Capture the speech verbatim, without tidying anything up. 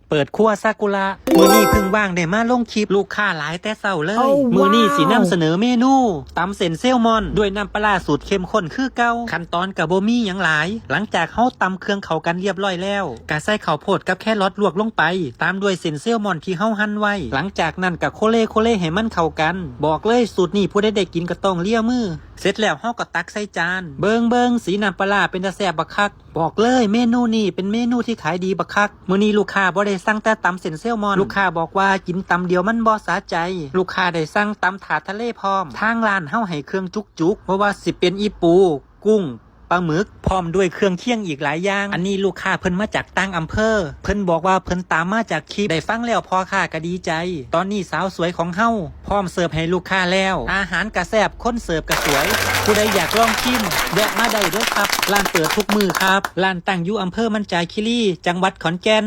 เปิดครัวซากุระ มื้อนี้เพิ่งว่างได้มาลงคลิป ลูกค้าหลายแต่เช้าเลย Oh, มื้อนี้สินำเสนอเมนู ตำเส้นแซลมอน ด้วยน้ำปลาร้าสูตรเข้มข้นคือเก่า ขั้นตอนก็บ่มีหยังหลาย หลังจากเฮาตำเครื่องเข้ากันเรียบร้อยแล้ว ก็ใส่ข้าวโพดกับแครอทลวกลงไป ตามด้วยเส้นแซลมอนที่เฮาหั่นไว้ หลังจากนั้นก็โคเลโคเลให้มันเข้ากัน บอกเลยสูตรนี้ผู้ใดได้กินก็ต้องเลียมือ เสร็จแล้วเฮาก็ตักใส่จาน เบิ่งเบิ่งสีน้ำปลาร้าเป็นตาแซ่บบักคัก บอกเลยเมนูนี้เป็นเมนูที่ขายดีบักคัก มื้อนี้ลูกค้าบ่ได้สั่งแต่ตำเส้นแซลมอน ลูกค้าบอกว่ากินตำเดียวมันบ่สะใจ ลูกค้าได้สั่งตำถาดทะเลพร้อม ทางร้านเฮาให้เครื่องจุกๆ บ่ว่าสิเป็นอีปู กุ้ง ปลาหมึก พร้อมด้วยเครื่องเคียงอีกหลายอย่าง อันนี้ลูกค้าเพิ่นมาจากต่างอำเภอ เพิ่นบอกว่าเพิ่นตามมาจากคลิป ได้ฟังแล้วพ่อค้าก็ดีใจ ตอนนี้สาวสวยของเฮาพร้อมเสิร์ฟให้ลูกค้าแล้ว อาหารก็แซ่บ คนเสิร์ฟก็สวย ผู้ใดอยากลองชิม แวะมาได้เด้อครับ ร้านเปิดทุกมื้อครับ ร้านตั้งอยู่อำเภอมันจาคีรี จังหวัดขอนแก่น